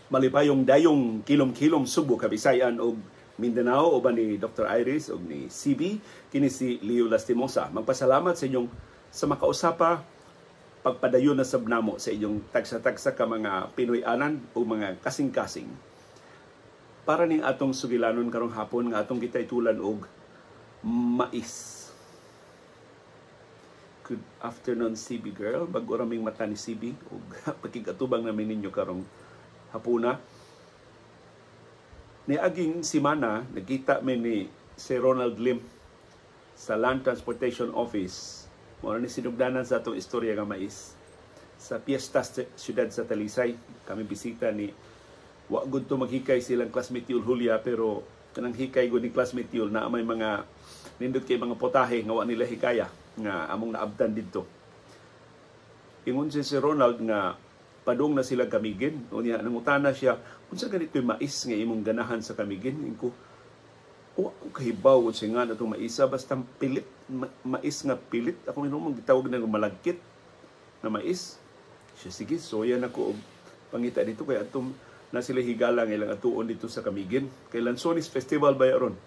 Malipayong dayong kilom-kilom Subo, Kabisayan og Mindanao uban ni Dr. Iris og ni CB, kini si Leo Lastimosa. Magpasalamat sa inyong sa makausapa pagpadayon na sab namo sa inyong tagsa-tagsa ka mga Pinoy-anan o mga kasing-kasing. Para ning atong sugilanon karong hapon nga atong gitaytulan og mais. Good afternoon, CB girl. Bag-o raming mata ni CB ug pakigatubang namin ninyo karong hapuna. Niaging simana, nagkita mi ni si Ronald Lim sa Land Transportation Office. Mao ni sinugdanan sa atong istorya nga mais. Sa Fiesta Ciudad sa Talisay, kami bisita ni wa gud to maghikay silang classmate Yul Julia, pero kanang hikay gud ni classmate Yul na may mga nindot kay mga potahe nga wa nila hikaya nga among naabtan didto. Ingon si Ronald nga padung na sila Camiguin. Unya nangutana siya, unsa ganito'y mais nga imong ganahan sa Camiguin? Ingko, wa ko kahibaw unsa nga natong maisa, basta pilit, mais nga pilit. Ako minom gitawag na malagkit na mais. Siya, sige, soya na ko og pangita dito kay atong na sila higala nga ilang atuon dito sa Camiguin. Kay Lansones Festival ba ron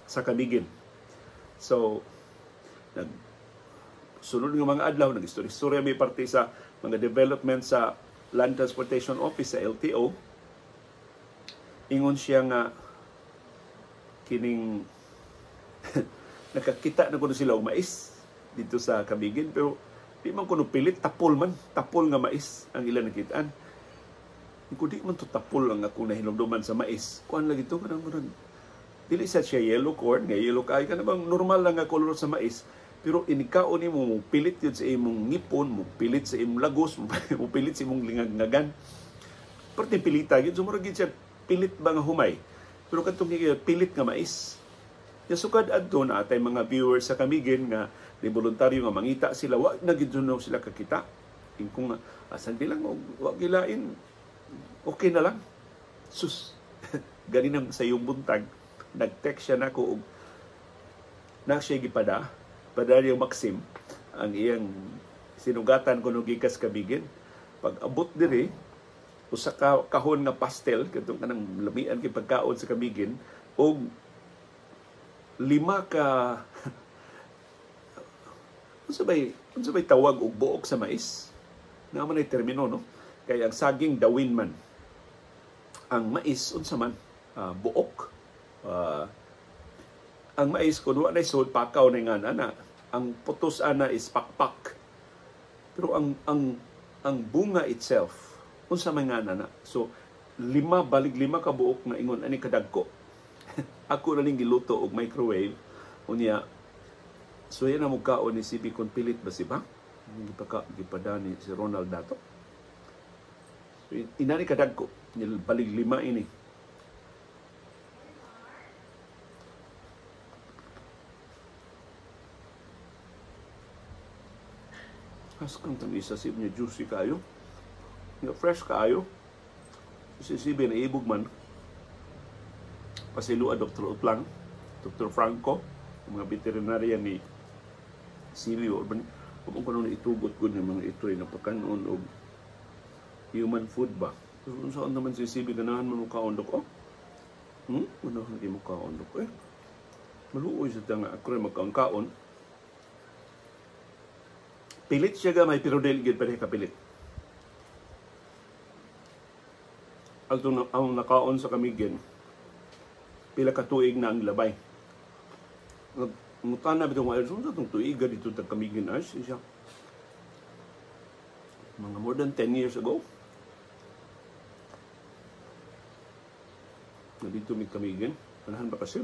sa Camiguin. So, nag sunod nga mga adlaw, nag-istorya may parte sa mga development sa Land Transportation Office sa LTO. Ingon siya nga kining nakakita na kuno sila og mais dito sa Camiguin, pero di man kuno pilit, tapol man, tapol nga mais ang ilang nakitaan. Kung di man to tapol ang akong nahinumduman sa mais, kuan lagi to kanang murag dili sa siya yellow corn, nga yellow kay kana bang normal lang nga kolor sa mais. Pero inikaon nimo mo pilit yun sa imong ngipon, mo pilit sa imong lagos, mo pilit sa imong lingagnagan. Parte pilita gyud, so murag gyud siya pilit ba nga humay. Pero kadtong pilit nga mais. Ya sukad adto na atay mga viewers sa Camiguin nga ni voluntaryo nga mangita sila, wa na gyud sila kakita. Ingkong nga asan di lang wa gilain, okay na lang. Sus, ganinang sa iyong buntag nag-text siya nako og na siya gipada Padario Maxim ang iyang sinugatan kuno gikas Camiguin. Pag abot diri usa ka kahon nga pastel kadtong kanang lamian kay pagkaon sa Camiguin og lima ka unsa bay tawag og buok sa mais? Naa man ay termino, no? Kay ang saging dawin man. Ang mais unsa man? Buok. Ang mais kun wa nay sod pakaw na nga ana. Ang putos ana is pakpak. Pero ang bunga itself unsa man nga ana. So lima balig lima ka buok nga ingon ani kadagko. Ako na ning giluto og microwave unya. So yan ang mukaon ni CB kon pilit ba si ba? Gipada ni si Ronald dato. So, inani kadagko balig lima ini. Askang tang isa sib niya juicy kayo. Nga fresh kayo. Si CB na ibog man. Pasilua Dr. Utlang, Dr. Franco, ang mga veterinarian ni CB urban. Kung kuno ni itugot gud ng mga itoy na pakanon og human food ba. So, saan naman si CB ganahan man mo kaon dok? Oh? Ganahan kay mo kaon dok eh. Maluoy sa tanga ako rin magkaon-kaon. Pilit siya gamay pero dili gyud pareha kapilit. Ang nakaon sa Camiguin, pila ka tuig na ang labay. Ngutana bitaw nga unsa tong tuiga dito sa Camiguin ay siya. Mga more than 10 years ago. Na dito mi Camiguin, anahan ba kasi?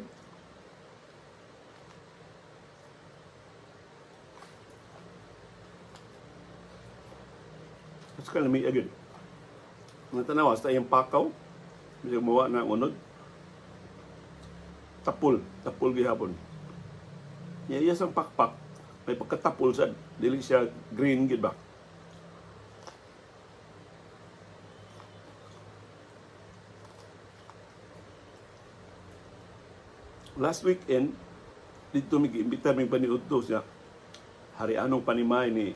Mas kalami agad. Mga tanawa, sa iyang pakaw, bisag mawa na unod. Tapol, tapol gihapon. Iya sang pakpak, may pagkatapol sa dili siya green gid ba. Last weekend, dito mi giimbitar mi paniudto siya. Harianong panimay ni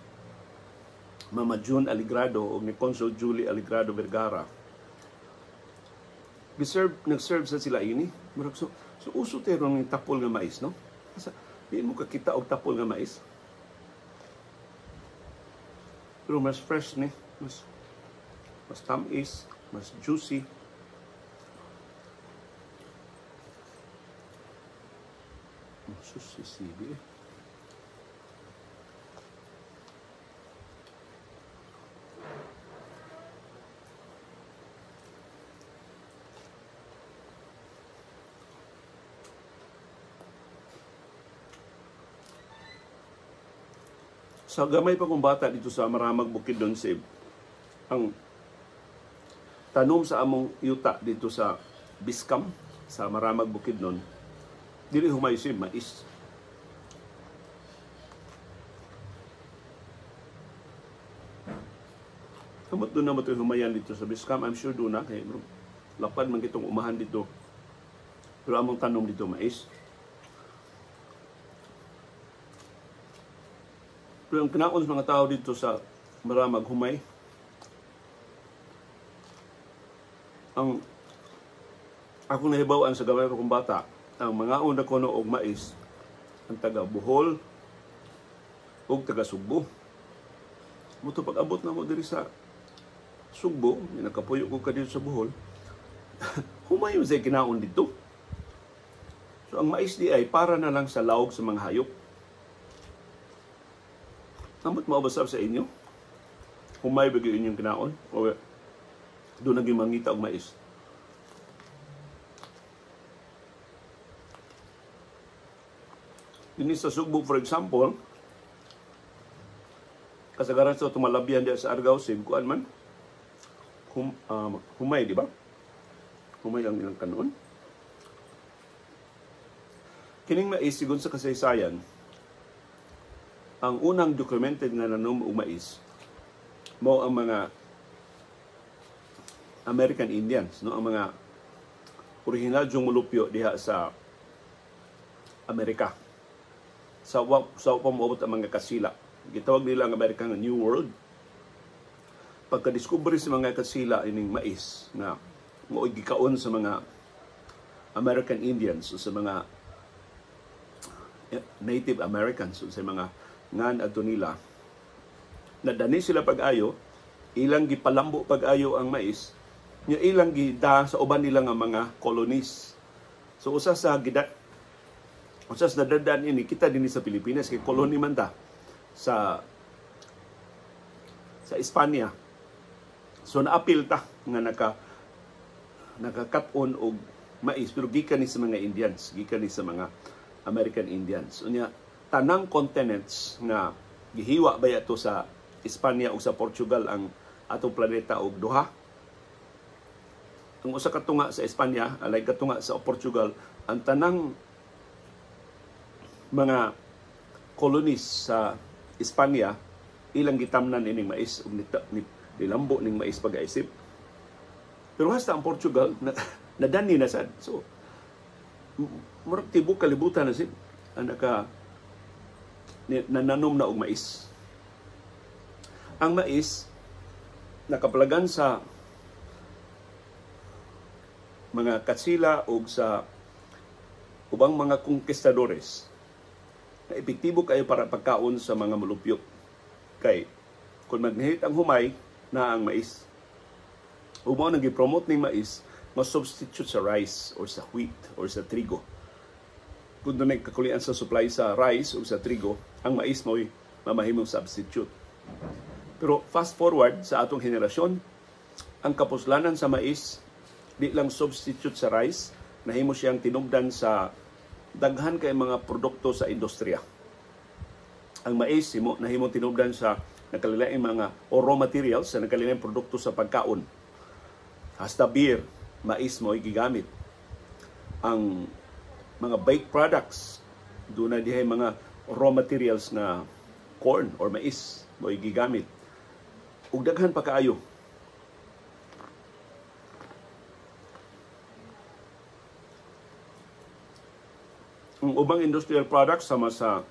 Mama June Aligrado o ni Consul Julie Aligrado Vergara. Giserve, nag-serve sa sila ini. Murag so uso tayo ng tapol nga mais, no? Asa, di mo kakita og tapol nga mais. Pero mas fresh ni, mas tamis, mas juicy. Sus, sisibi eh. Sa gamay pa kong bata dito sa Maramag, Bukidnon, Cebu, ang tanom sa among yuta dito sa Biscam, sa Maramag, Bukidnon, dili humay sib, mais. Kamot doon na mo ito humayan dito sa Biscam, I'm sure doon na, kay lapad man kitong umahan dito. Pero among tanom dito, mais. Pero ang kinaon sa mga tao dito sa Maramag, humay. Ang akong nahibaw-an sa gamay pa kong bata, ang mga una kuno og mais, ang taga Bohol ug taga Sugbo. Muto pag-abot na mo diri sa Sugbo, nakapuyo ko ka dito sa Bohol, humay man say kinaon dito. So ang mais di ay para na lang sa lawog sa mga hayop. Amot maubasab sa inyo? Humay ba gyud inyong kinaon? O doon naging mangita og mais? Dinhi sa Sugbo, for example, kasagaran sa tumalabihan diya sa Argao, Cebu, kuan man, humay, di ba? Humay ang ilang kanon. Kining mais, sigon sa kasaysayan, ang unang documented nga nanom og mais mao ang mga American Indians, no? Ang mga original yung mulupyo diha sa Amerika. Sa wa pa moabot ang mga Kasila. Gitawag nila ang Amerika nga New World. Pagka-discover sa mga Kasila ining mais na mao'y gikaon sa mga American Indians o sa mga Native Americans o sa mga ngan adto nila, nadani sila pag-ayo, ilang gipalambo pag-ayo ang mais, nya ilang gida sa uban nila nga mga colonies. So usa sa gida, usa sa nadadan ini kita dinhi sa Pilipinas kay colony man ta sa Espanya. So naapil ta nga nakakat-on og mais, pero gikan ni sa mga Indians, gikan ni sa mga American Indians. Unya tanang continents nga gihiwa ba ato sa Espanya o sa Portugal ang atong planeta og duha. Ang usa ka tunga sa Espanya, alay ka tunga sa Portugal, ang tanang mga colonies sa Espanya ilang gitamnan ining mais ug nilambo ning mais pag-aisip. Pero hasta ang Portugal nadani na sad. So murag tibok kalibutan na sib ang nananom na og mais. Ang mais nakaplagan sa mga Katsila og sa ubang mga conquistadores na epektibo kayo para pagkaon sa mga mulupyo. Kay kung magnihit ang humay na ang mais. Ug mao nang gi-promote ning mais mas substitute sa rice or sa wheat or sa trigo. Kung doon nagkakulian sa supply sa rice o sa trigo, ang mais mo'y mamahimong substitute. Pero fast forward sa atong henerasyon, ang kapuslanan sa mais, di lang substitute sa rice, nahimo siyang tinubdan sa daghan kay mga produkto sa industriya. Ang mais nahimong tinubdan sa nakalilaing mga o raw materials sa nakalilaing produkto sa pagkaon. Hasta beer, mais mo'y gigamit. Ang mga baked products, doon na dihay mga raw materials na corn or mais mo'y gigamit. Ug daghan pa kaayo. Ang ubang industrial products sama sa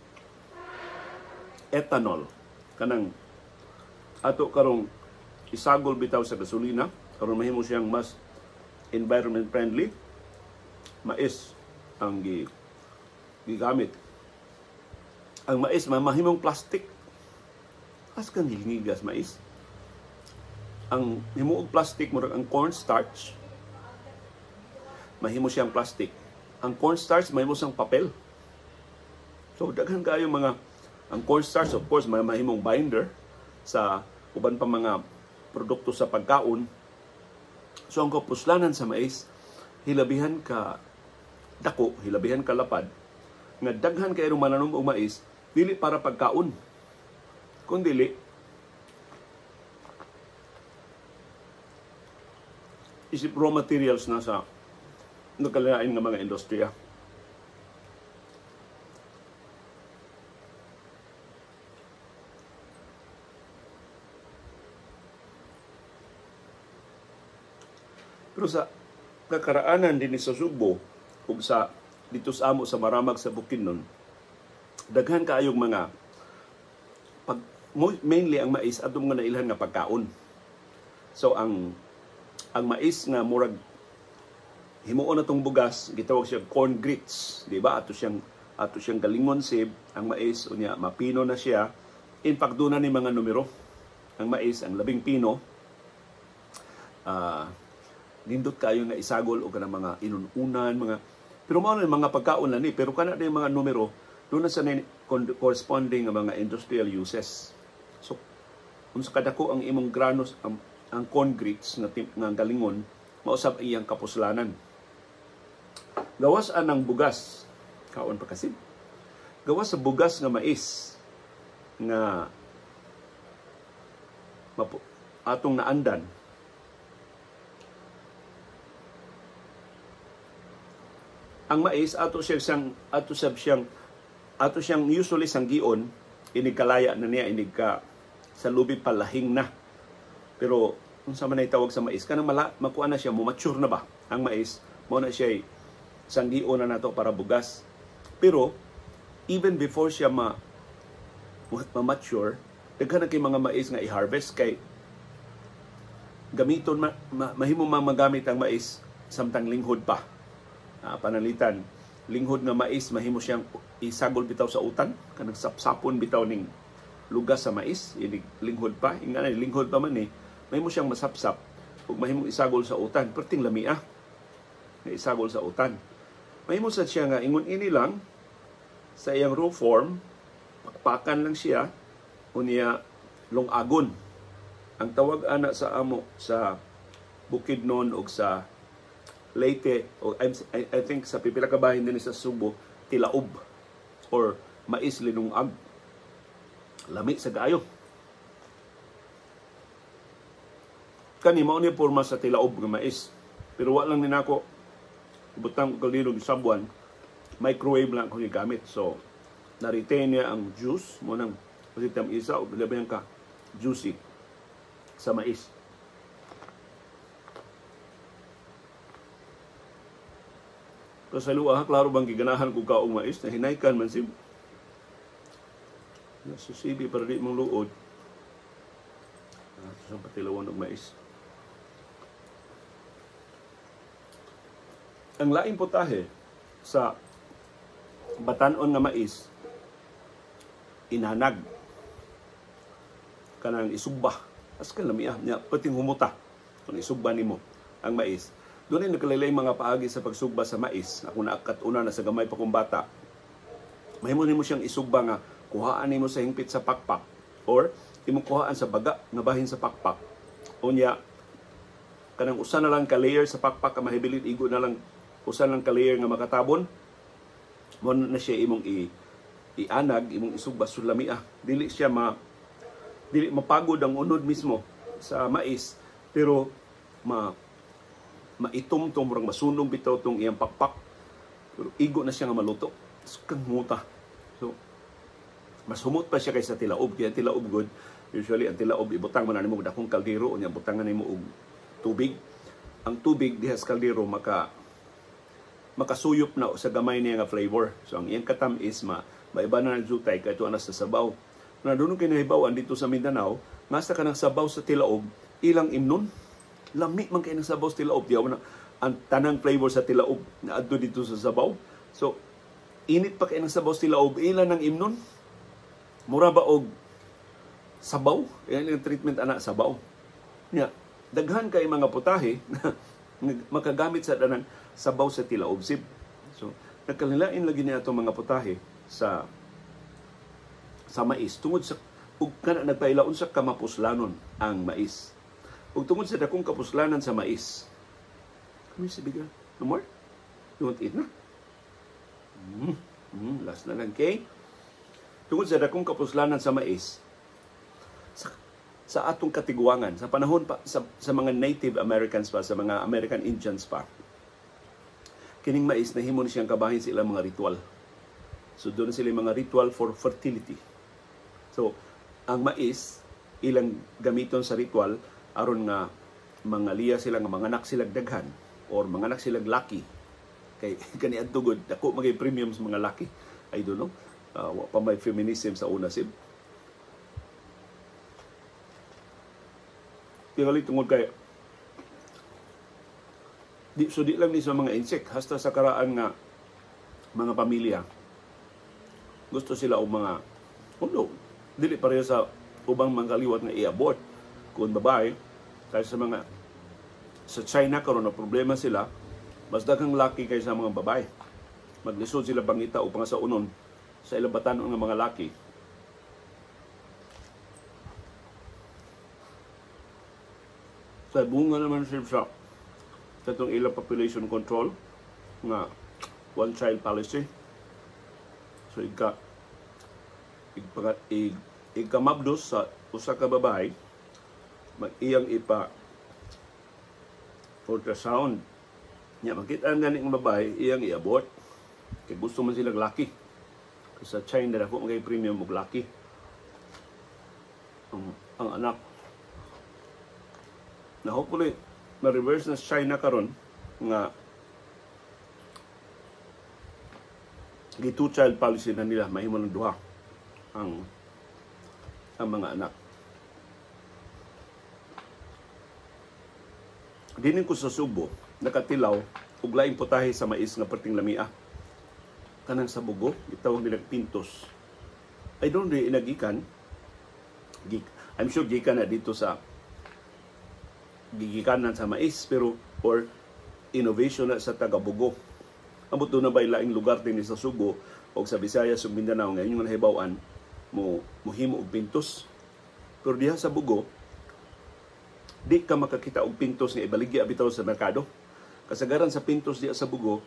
ethanol, kanang ato karong isagol bitaw sa gasolina karon mahimo siyang mas environment friendly, mais ang gigamit. Ang mais mamahimong plastic. As kang gilingigas mais. Ang himuog plastic murag ang cornstarch, mahimo siyang plastic. Ang cornstarch mahimo siyang papel. So daghan kaayo mga ang cornstarch, of course, mahimong binder sa uban pa mga produkto sa pagkaon. So ang kapuslanan sa mais hilabihan ka dako, hilabihan ka lapad, nga daghan kay mananom og mais dili para pagkaon, kun dili isip raw materials na sa nagkalain nga mga industriya. Pero sa kakaraanan din sa Sugbo ug sa dito sa amo sa Maramag sa Bukidnon, daghan kaayong mga pag, mainly ang mais atong mga nailhan nga pagkaon. So ang mais nga murag himuon natong bugas, gitawag siya corn grits, di ba? Ato siyang galingon sib ang mais, unya mapino na siya. In fact, doon na ni mga numero. Ang mais, ang labing pino, nindot kayo nga isagol o kanang mga inununan, mga pero mao na mga pagkaon lang ni, pero kana din mga numero doon na sa corresponding nga mga industrial uses. So unsa kadako ang imong granos, ang corn grits nga galingon, mausab iyang kapuslanan. Gawas anang bugas, kaon pa kasi. Gawas sa bugas nga mais nga atong naandan, ang mais ato siyang usually sanggion, inig kalaya na niya, inig ka sa lubi palahing na. Pero unsa man ay tawag sa mais, kanang makuha na siya, mo mature na ba ang mais, mo na siya sanggion na nato para bugas. Pero even before siya ma-mature, daghan na kay mga mais nga i-harvest kay gamiton mahimo man magamit ang mais samtang linghod pa. Panalitan, linghod nga mais mahimo siyang isagol bitaw sa utan, kanang sapsapon bitaw ning lugas sa mais, inig linghod pa, ingana linghod pa man ni, mahimo siyang masapsap ug mahimong isagol sa utan, perting lamia nga isagol sa utan. Mahimo sad siya nga ingon ini lang sa iyang raw form, pakpakan lang siya unya lungagon. Ang tawag ana sa amo sa Bukidnon og sa Leyte, o I think sa pipila ka bahin din sa Subo, tilaob or mais linungag. Lami sa kaayo. Kani mao ni porma sa tilaob nga mais. Pero wa lang ni nako butang ko kaldero gisabuan, microwave lang ako gigamit. So na-retain niya ang juice mo nang pasitam isa og labi ka juicy sa mais. Sa luha, klaro bang giganahan ko kaong mais na hinaykan man si nasusibi para di mong luod. Sa patilawan og mais. Ang laing putahe sa batan-on nga mais, inanag, kanang isugba. As kan lamia niya pating humuta kung isugba nimo ang mais. Doon ay nagkalalay mga paagi sa pagsugba sa mais. Ako naakat-una na sa gamay pa kong bata. Mahimo nimo siyang isugba nga kuhaan nimo sa hingpit sa pakpak or imong kuhaan sa baga nga bahin sa pakpak. Unya kanang usa na lang ka layer sa pakpak ka mahibilin, igo na lang usa lang ka layer nga makatabon. Mo na siya imong ianag, imong isugba sulamia. Dili siya dili mapagod ang unod mismo sa mais, pero maitum-tum, murag masunog bitaw tong iyang pakpak. Pero igo na siya nga maluto. Kang muta. So, mas humot pa siya kaysa tilaob. Kaya tilaob good. Usually, ang tilaob, ibutang man na nimo dakong kaldero, unya butangan nimo og tubig. Ang tubig diha sa kaldero makasuyop na sa gamay niya nga flavor. So, ang iyang katam-is, maiba na ng jutay kay ito anas sa sabaw. Na doon kay nahibawan dito sa Mindanao, ngasta ka ng sabaw sa tilaob, ilang imnon. Lami man kay ng sabaw sa tilaob. Diyaw na Ang tanang flavor sa tilaob na adto dito sa sabaw. So init pa kay ng sabaw sa tilaob, ila nang imnon. Mura ba og sabaw? Yan ang treatment ana, sabaw. Nya, daghan kay mga putahe makagamit sa danang sabaw sa tilaob sib. So nagkalilain lagi niya atong mga putahe sa mais tungod sa ug kana nagpailaon sa kamapuslanon ang mais. Ug tungod sa dakong kapuslanan sa mais. Kami si Bigal. No more? You want to eat na? Last na lang, kay. Tungod sa dakong kapuslanan sa mais, sa atong katiguangan, sa panahon pa, sa mga Native Americans pa, sa mga American Indians pa, kining mais nahimo ni siyang kabahin sa ilang mga ritual. So doon sila mga ritual for fertility. So ang mais ilang gamiton sa ritual aron nga mga liya sila nga manganak sila daghan or manganak sila laki. Kay kaniadto gud dako magay premium sa mga laki. I don't know. Wa pa may feminism sa una sib. Tingali tungod kay di so di lang ni sa mga insect hasta sa karaan nga mga pamilya gusto sila og mga uno dili pareho sa ubang mga kaliwat nga i-abort kung babae. Kaysa sa mga sa China karon na problema sila, mas daghang laki kaysa mga babae. Maglisod sila pangita o pangasaunon sa ilang batan-on nga mga laki. Sa bunga naman sila sa katong ilang population control nga one child policy. So igkamabdos sa usa ka babae, mag-iyang ipa ultrasound. Nya makita ang gani nga babae, iyang i-abort. Kay gusto man silang laki. Sa China dako magay premium og laki ang anak. Na hopefully ma-reverse na sa China karon nga gi two child policy na nila, mahimo ng duha ang mga anak. Dinin ko sa Subo nakatilaw og laing putahe sa mais nga perting lamia. Kanang sa Bugo, gitawag nila pintos. I don't know, inagikan. I'm sure gikan na dito sa gigikanan sa mais, pero or innovation na sa taga-Bugo. Amot doon na ba laing lugar din sa Subo o sa Visayas ug Mindanao nga inyong nahibaw-an mo muhimo og pintos. Pero diha sa Bugo, di ka makakita og pintos nga ibaligya bitaw sa merkado. Kasagaran sa pintos diha sa Bugo,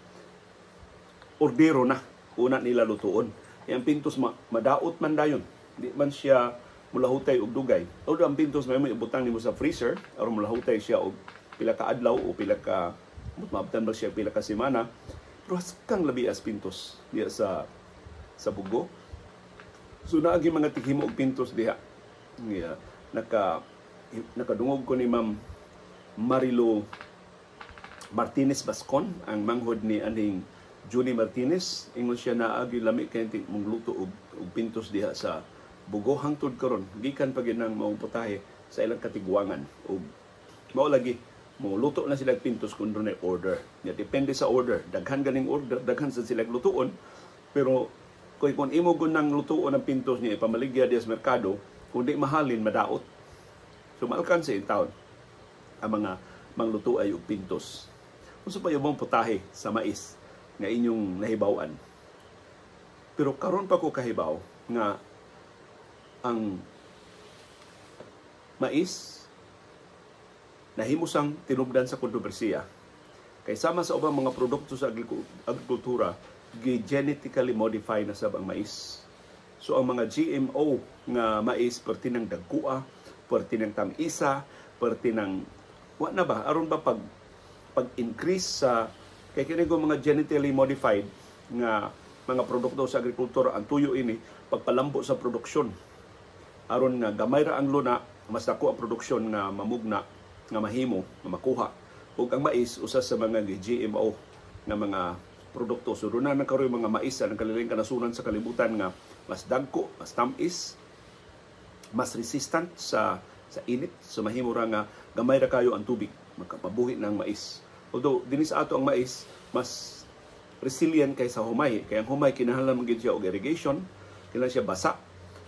ordero na una nila lutuon. Ang pintos madaot man dayon. Di man siya mulahutay og dugay. Although ang pintos may ibutang nimo sa freezer aron mulahutay siya og pila ka adlaw o pila ka maabtan ba siya pila ka semana. Pero haskang labi as pintos diha sa Bugo. So naagi mga tighimo og pintos diha. Yeah. Nakadungog ko ni Ma'am Marilo Martinez Bascon, ang manghod ni aning Junie Martinez. Ingon siya naagi lami kay mong luto og pintos diha sa Bugo hangtod karon gikan pa gyud nang maong putahe sa ilang katiguangan. Og mao lagi mo luto na sila pintos kung dunay order. Nya depende sa order, daghan ganing order, daghan sa sila lutuon. Pero kung imo gun nang lutuon ang pintos niya ipamaligya diha sa merkado, kung di mahalin madaot. So maalkanse in town ang mga mangluto ay og pintos. Unsa pa yung putahe sa mais nga inyong nahibaw-an? Pero karon pa ko kahibaw nga ang mais nahimosang tinubdan sa kontrobersiya. Kay sama sa ubang mga produkto sa agrikultura, gi-genetically modify na sab ang mais. So ang mga GMO nga mais perti ng dagkua, perti ng tamisa, perti ng wa na ba aron ba pag-increase sa kay kini mga genetically modified nga mga produkto sa agrikultura, ang tuyo ini pagpalambo sa produksyon aron nga gamay ra ang luna, mas dako ang produksyon nga mamugna, nga mahimo, nga makuha. Ug ang mais usa sa mga GMO nga mga produkto. So doon na nagkaroon mga mais sa kaliling kanasunan sa kalibutan nga mas dagko, mas tamis, mas resistant sa init. So mahimo ra nga gamay ra kayo ang tubig, makapabuhi ng mais. Although dinhi sa ato ang mais mas resilient kaysa humay. Kay ang humay kinahanglan man gyud siya og irrigation, kinahanglan siya basa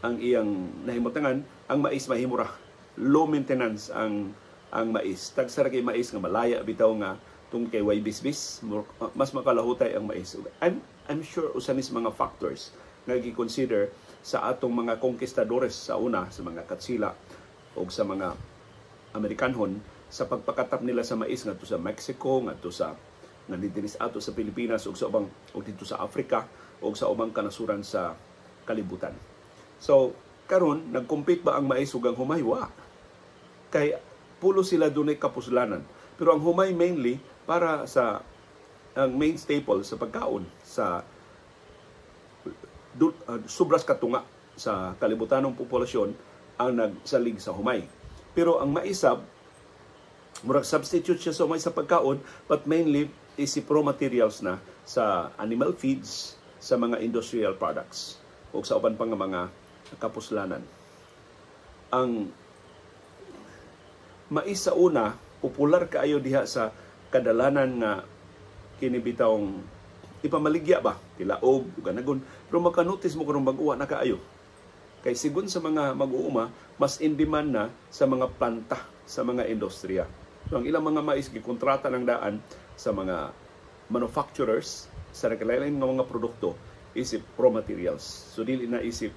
ang iyang nahimutangan, ang mais mahimo ra. Low maintenance ang mais. Tagsa ra kay mais nga malaya bitaw nga tung kay way bisbis, mas makalahutay ang mais. I'm sure usa ni mga factors nga gi-consider sa atong mga conquistadores sa una, sa mga Katsila o sa mga Amerikanhon, sa pagpakatap nila sa mais ngadto sa Mexico, ngadto sa nga dinhi ato sa Pilipinas ug sa ubang ug didto sa Africa ug sa ubang kanasuran sa kalibutan. So karon, nagcompete ba ang mais ug ang humay? Wa. Kay pulo sila dunay kapuslanan. Pero ang humay mainly para sa ang main staple sa pagkaon sa sobras katunga sa kalibutanong populasyon ang nagsalig sa humay. Pero ang maisab, murag substitute siya sa humay sa pagkaon, but mainly isip raw materials na sa animal feeds, sa mga industrial products o sa uban pa nga mga kapuslanan. Ang mais sa una, popular kaayo diha sa kadalanan nga kini bitawng ipamaligya ba, tilaog ug anagon, pero makanotice mo karong bag-o na kaayo. Kay sigon sa mga mag-uuma, mas in demand na sa mga planta, sa mga industriya. So ang ilang mga mais gikontrata ng daan sa mga manufacturers sa nagkalain nga mga produkto isip raw materials. So dili na isip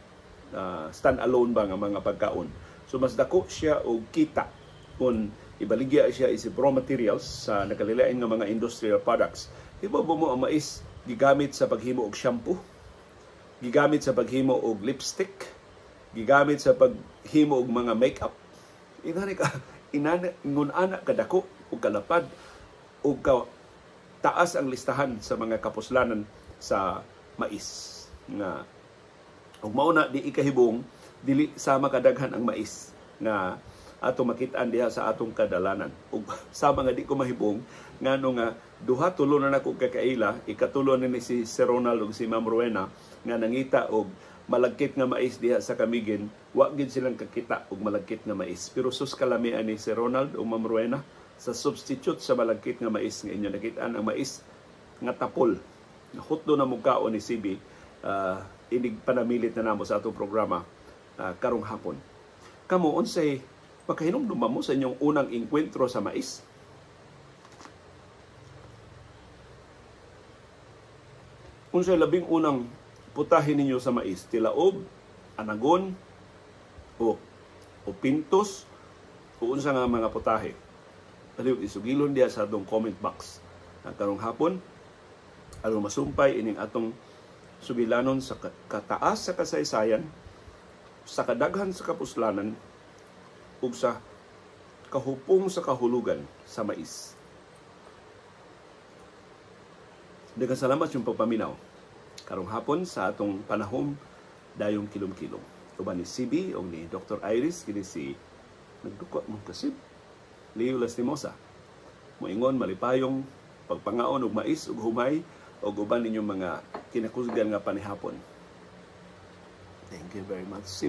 stand alone ba nga mga pagkaon. So mas dako siya og kita kung ibaligya siya isip raw materials sa nakalilain nga mga industrial products. Iba ba mo ang mais gigamit sa paghimo og shampoo, gigamit sa paghimo og lipstick, gigamit sa paghimo og mga makeup? Inani ka inana ingon ana kadako ug kalapad ug ka taas ang listahan sa mga kapuslanan sa mais nga ug mao na di ikahibong dili sama kadaghan ang mais nga ato makitaan diha sa atong kadalanan. Ug sama nga di ko mahibong ngano nga duha tulo na nako kakaila, ikatulo na ni si Sir Ronald ug si Ma'am Rowena nga nangita og malagkit nga mais diha sa Camiguin, wa gid silang kakita og malagkit nga mais. Pero sus kalami ani si Ronald ug Ma'am Rowena sa substitute sa malagkit nga mais nga inyo nakitaan, ang mais nga tapol. Hutdo na mo kaon ni CB, inig panamilit na namo sa atong programa karong hapon. Kamo, unsay makahinumdum ba mo sa inyong unang engkwentro sa mais? Unsay labing unang putahe ninyo sa mais? Tilaob, anagon, o pintos, o unsa nga mga putahe? Palihog isugilon diha sa atong comment box. Karong hapon, aron masumpay ining atong sugilanon sa kataas sa kasaysayan, sa kadaghan sa kapuslanan, ug sa kahupong sa kahulugan sa mais. Daghang salamat yung pagpaminaw karong hapon sa atong panahom dayong kilom-kilom. Uban ni CB o ni Dr. Iris, kini si nagduko mong kasib, Leo Lastimosa. Moingon malipayong pagpangaon og mais ug humay og uban ninyong mga kinakusgan nga panihapon. Thank you very much.